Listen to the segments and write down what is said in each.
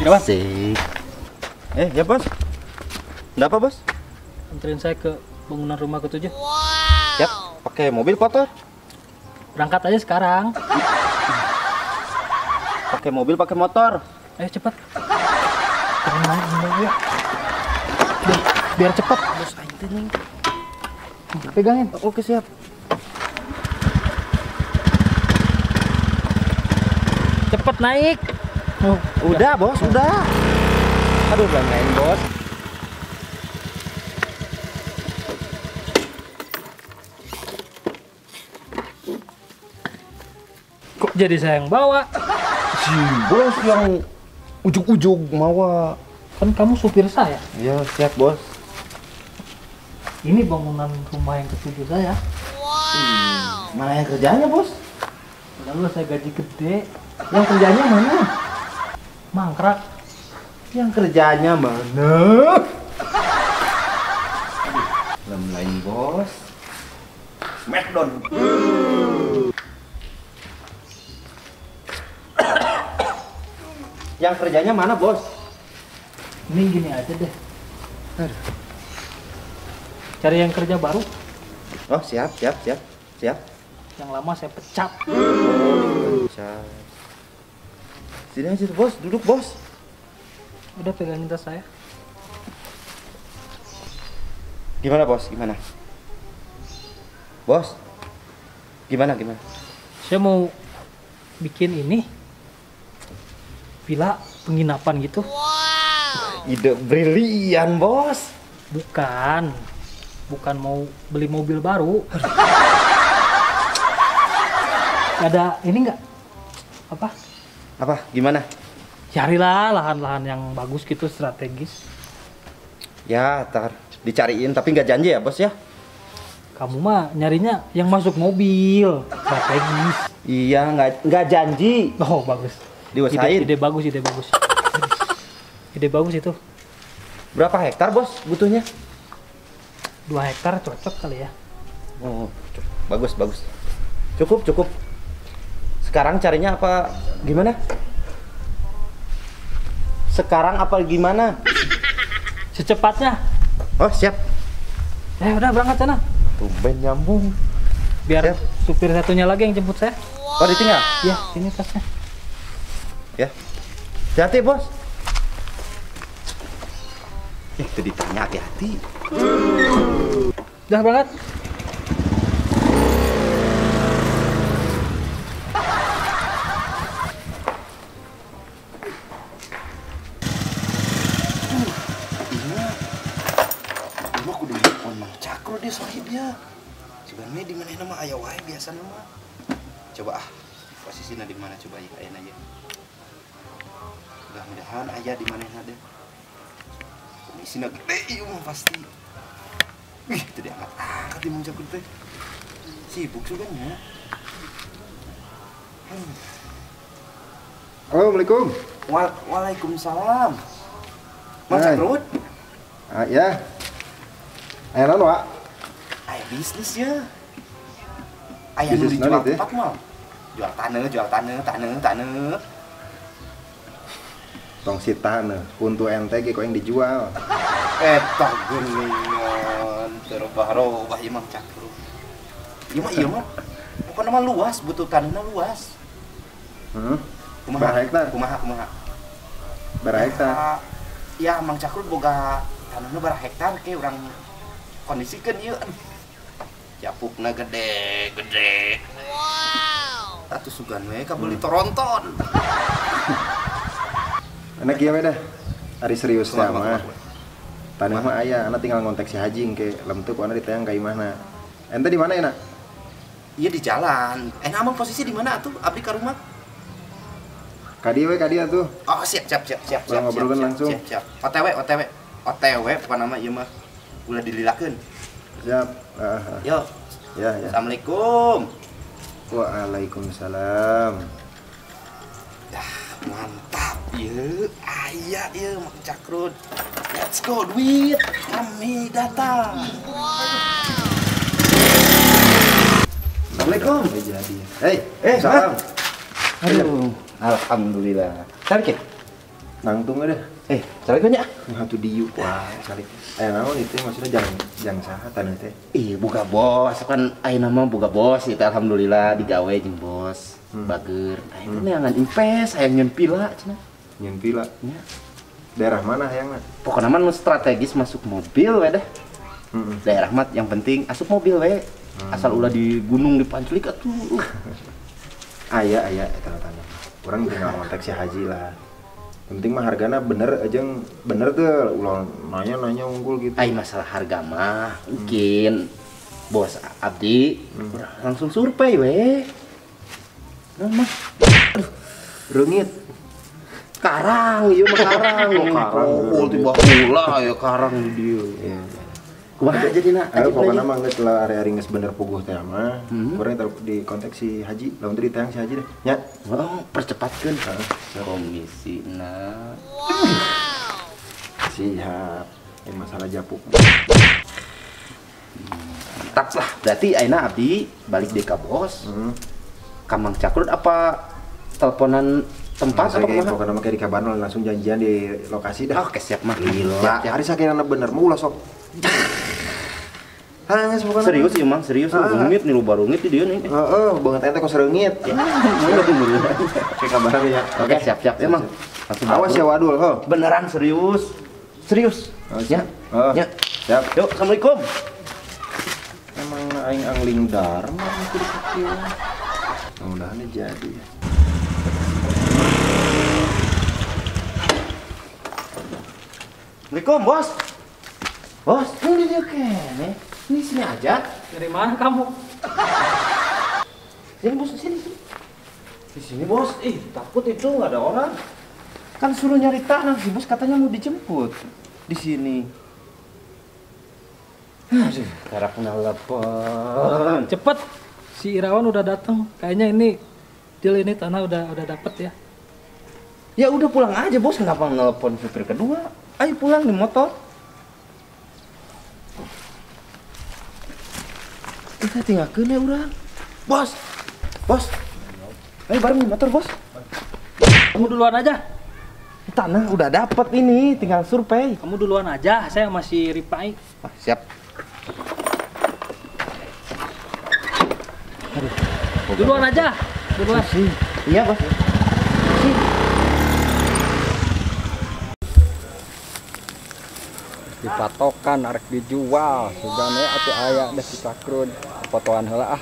Berapa? Asik. Ya bos. Nggak apa bos? Anterin saya ke bangunan rumah ke-7. Wow. Siap. Pakai mobil kotor? Berangkat aja sekarang. Pakai mobil, pakai motor. Ayo cepat. Biar cepat. Bos, aing teh nih. Pegangin. Oke, siap. Cepet naik. Oh, udah, bos, udah. Aduh, lain-lain, bos. Kok jadi saya yang bawa? Si bos yang ujug-ujug mawa. Kan kamu supir saya. Iya, siap, bos. Ini bangunan rumah yang ke-7 saya. Wow. Mana yang kerjanya, bos? Lalu saya gaji gede. Yang kerjanya mana? Mangkrak. Yang kerjanya mana? Lain bos. Smackdown. Yang kerjanya mana, bos? Ini gini aja deh. Aduh. Cari yang kerja baru. Oh, siap, siap, siap, siap. Yang lama saya pecat. Oh, pecat. Sini aja tuh, bos, duduk, bos. Udah pegangin tas saya. Gimana, bos? Gimana? Bos? Gimana, gimana? Saya mau bikin ini villa penginapan gitu. Wow. Ide brilian, bos. Bukan. Bukan mau beli mobil baru. Ada ini enggak? Apa? Apa? Gimana? Carilah lahan-lahan yang bagus gitu, strategis. Ya, ntar dicariin, tapi nggak janji ya, bos ya. Kamu mah nyarinya yang masuk mobil, strategis. Iya, nggak janji. Oh, bagus. Diusahain. Ide bagus, ide bagus. Ide bagus itu. Berapa hektar, bos, butuhnya? 2 hektar cocok kali ya. Oh, bagus, bagus. Cukup, cukup. Sekarang carinya apa gimana? Sekarang apa gimana? Secepatnya. Oh, siap. Udah berangkat sana. Tumben nyambung. Biar siap. Supir satunya lagi yang jemput saya. Oh, ditinggal? Iya, sini tasnya. Ya. Hati-hati, bos. Itu ditanya hati-hati. Udah berangkat. Dia sahibnya sebenarnya di mana nama ayah wae biasa nama. Coba ah, posisinya di mana coba ya ayah aja. Mudah-mudahan ayah di mana ada. Isinya gede ieu mah pasti. Ih, itu diangkat angkat di Mang Cakrut teh. Sibuk juga nya. Halo, Assalamualaikum. Waalaikumsalam. Mang Cakrut. Ah, ya. Aya naon, Wak? Aya bisnis ya. Aya nu dijual tempat mah. Jual tanah, jual tanah, tanah, tanah. Tong si tanah, untuk ente ge kok yang dijual. Eta geuningan, terobah-robah ieu Mang Cakrut. Ieu mah pokona mah luas, butuh tanahna luas. Heeh. Kumaha hektar? Kumaha kumaha? Berapa hektar? Ya Mang Cakrut boga tanahna berapa hektar ke urang kondisikan ieu. Japukna gede, gede. Wow. Atuh sugan we kabeli Toronton. Anak ieu we dah. Ari serius teh mah. Tanah mah aya, anak tinggal ngontek si Haji engke lem teu ku ana ditayang ka imahna. Ente di mana enak? Iya di jalan. Enak amang posisi di mana atuh? Abdi ka rumah. Ka dieu we, ka dieu atuh. Oh, siap siap siap siap siap. Ngobrolkeun langsung. Siap siap. OTW OTW. OTW pokona mah ieu mah. Ulah dililakeun. Siap. Yo. Ya, ya. Assalamualaikum. Waalaikumsalam. Dah, mantap ieu. Aya ieu Mang Cakrut. Let's go duit. Kami datang. Wow. Assalamualaikum. Jadi. Hey, salam. Aduh, alhamdulillah. Tarik ya? Nangtung deh. Calik nya. Ngatu diuk wah, calik. Naon itu maksudnya jang saha taneuh teh? Ih, boga bos kan ayeuna mah boga bos ieu teh alhamdulillah digawe jeung bos. Bager. Tah itu neangan invest hayang nyeun pila cenah. Nyeun pila. Nya. Daerah mana hayangna? Pokona mah nu strategis masuk mobil we deh. Daerah mah yang penting asup mobil we. Asal ulah di gunung di Panculik atuh. Aya eta tanah. Urang tinggal kontak si Haji lah. Penting mah hargana bener aja bener tuh ulah nanya-nanya unggul gitu. Ai masalah harga mah mungkin bos abdi langsung survei we. Nah mah. Aduh, reungit. Karang ieu mah karang. Oh, karang. Oh, tiba heula ya karang di dieu. Iya. Kumaha jadina? Pokoknya mah geus lah ari-ari geus bener puguh teh mah. Kurang di kontak si Haji, lamun teu ditayang si Haji deh. Nya. Oh, percepatkeun. Komisina. Wow. Siap. Ini masalah japuk. Mantap lah. Berarti ayeuna abdi balik deui ka bos. Ka Mang Cakrut apa teleponan tempat apa kumaha? Pokoknya mah kayak di kabarna langsung janjian di lokasi dah. Oke, siap mah. Lila. Ari sakirana bener mah ulah sok. Serius ya Mang, serius rungit nih lu baru rungit di dieu nih. Heeh, banget ente kok sereungit. Oke, kabaran ya. Oke, siap-siap ya Mang. Langsung awas ya wadul, ho. Beneran serius. Serius. Ya. Ya. Siap. Yuk, assalamualaikum. Emang aing angling dharma kudu kieu. Mudah-mudahan jadi. Assalamualaikum, Bos. Bos, ini dia kene. Ini sini aja. Dari mana kamu? Sini bos, sini. Di sini bos. Ih, takut itu nggak ada orang. Kan suruh nyari tanah si bos katanya mau dijemput di sini. Aduh, karak nelpon. Cepet, si Irawan udah datang. Kayaknya ini deal ini tanah udah dapet ya. Ya udah pulang aja bos, kenapa nelpon supir kedua? Ayo pulang di motor. Kita tinggalkan ya orang. Bos, bos, ayo bareng di motor bos. Kamu duluan aja. Tanah udah dapet ini, tinggal survei. Kamu duluan aja, saya masih ripai. Ah, siap. Aduh. Duluan aja, duluan. Iya bos. Dipatokan arek dijual sugane atuh aya deh si Cakrun fotoan heula ah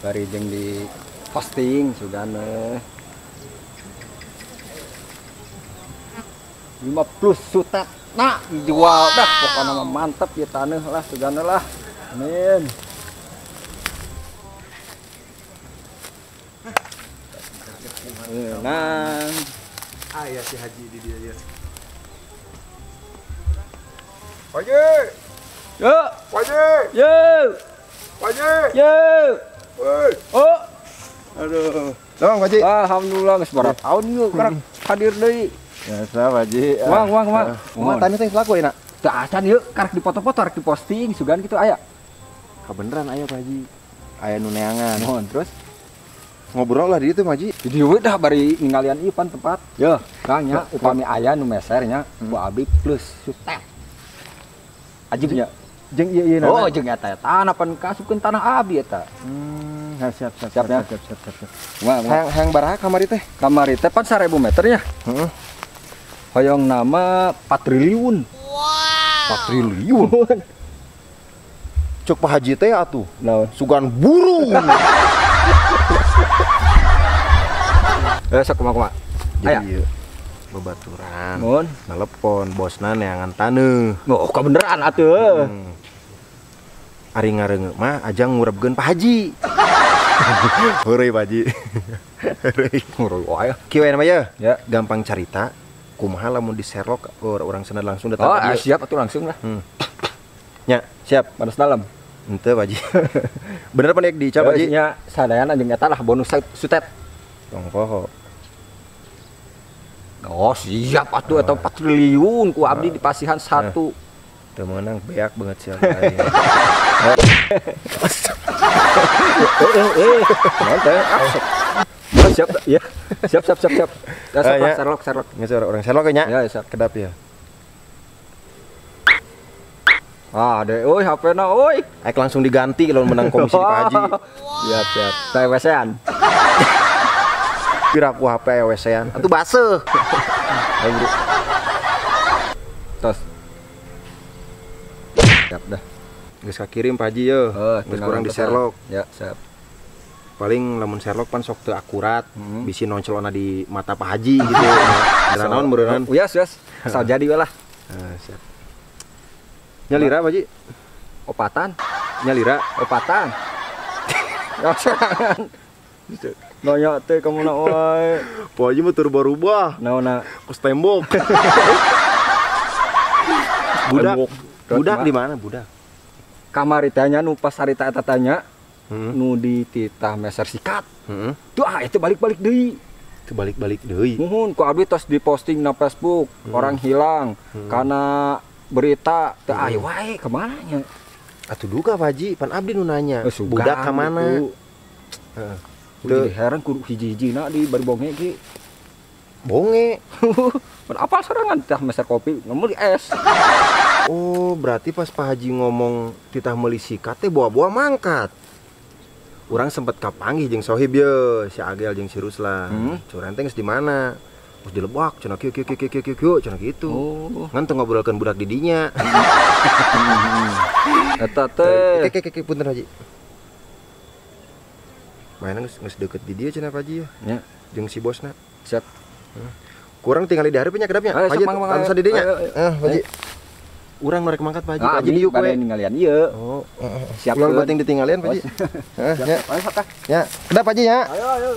bari jeung di posting sugane 50 sutet nah dijual dah pokoknya mah mantep ya taneuh lah sugane lah amin. Menang aya si Haji di dia ya. Pagi. Yo. Pagi. Yo. Pagi. Yo. Woi. Oh. Aduh. Dong, Pak Ji. Alhamdulillah geus berapa tahun yuk karek hadir deui. Biasa, Pak Ji. Wang, wang, wang. Kumaha tani teh laku enak? Teu acan yeuh karek dipoto-foto, karek diposting sugan kitu aya. Kabeneran aya, Pak Ji. Aya nu neangan. Mohon terus ngobrol lah di ditu, Pak Ji. Di dieu dah bari ninggalian ieu pan tempat. Yeuh, Kang nya upami aya nu meser nya ku abdi plus sutet. Ajibnya. Jeung ieu ieu. Oh, jeung eta tanah pan kasupkeun tanah abdi eta. Siap. Siap ya. Siap. Kumaha? Hayang baraha kamari teh? Kamari teh pan 1000 meter ya. Heeh. Hoyong nama 4 triliun. Wow. 4 triliun. Cuk Pak Haji teh atuh. Naon? Sugan burung. Sok kumaha-kumaha. Jadi ieu babaturan. Mun nelepon bosna neangan taneuh. Oh, kabeneran atuh. Ari ngareungeuk mah ajang ngurebkeun Pak Haji. Heureuy Pak Haji. Heureuy. Heureuy wae. Kieu we namanya ya. Gampang carita. Kumaha lamun di Sherlock orang sana langsung datang. Oh, siap atuh langsung lah. Nya, siap. Panas dalam. Henteu Pak Haji. Bener pan dicap Pak Haji? Nya sadayana jeung eta lah bonus sutet. Tong poho. Oh, siap atuh eta 4 triliun ku abdi dipasihan 1. Teu meunang beak banget sia. Siap ya. Siap. Ya, serlok. Geus urang serlok nya. Ya, siap. Kedap ya. Ah, deh, oi HP-na oi. Aik langsung diganti kalau menang komisi di Pak Haji. Siap. Saya WC-an. Piraku HP WC-an. Atuh baseuh. Ayo, Bro. Tos. Siap dah. Geus kakirim Pak Haji ye. Geus kurang di Sherlock. Ya, siap. Paling lamun Sherlock pan sok teu akurat, bisi noncelona di mata Pak Haji gitu. Geura naon meureunnan. Yes, yes. Asal jadi we lah. Siap. Nyalira Pak Haji? Opatan. Nyalira? Opatan. Ya sorangan. Nanya teh kamu nak wae. Pak Haji mah teu rubah-rubah. Naonna? Kos tembok. Budak. Budak di mana budak? Kamari teh nya nu pas harita eta tanya. Nu dititah meser sikat. Tuh ah itu balik-balik deui. Itu balik-balik deui. Muhun ku abdi tos diposting na Facebook, orang hilang karena berita teu aya wae kemana nya? Atuh duka Pak Haji, pan abdi nu nanya. Budak ka mana? Heeh. Teu heran kudu hiji-hijina di bari bonge ge. Bonge. Pan apal sorangan tah meser kopi, meuli es. Oh, berarti pas Pak Haji ngomong titah meuli sikat teh bawa-bawa mangkat. Urang sempet kapanggih jeung Sohib ye, si Agel jeung si Ruslan. Curang teh geus di mana? Terus dilebak, cenah kieu kieu kieu kieu kieu kieu cenah gitu. Oh. Ngan teu ngobrolkeun budak di dinya. Eta teh. Ke punten Haji. Mainan geus deukeut di dieu cenah Pak Haji ya. Nya. Jeung si bosna. Siap. Kurang tinggal di hareup nya kedapnya. Pak Haji tangsa di dinya. Heeh, Pak Haji. Urang nu rek mangkat Pak Haji. Pak Haji diuk we. Ninggalian ieu. Oh, siap. Ulah penting ditinggalian Pak Haji. Heeh, nya. Ayo sok ah. Nya, kedap Pak Haji nya. Ayo ayo.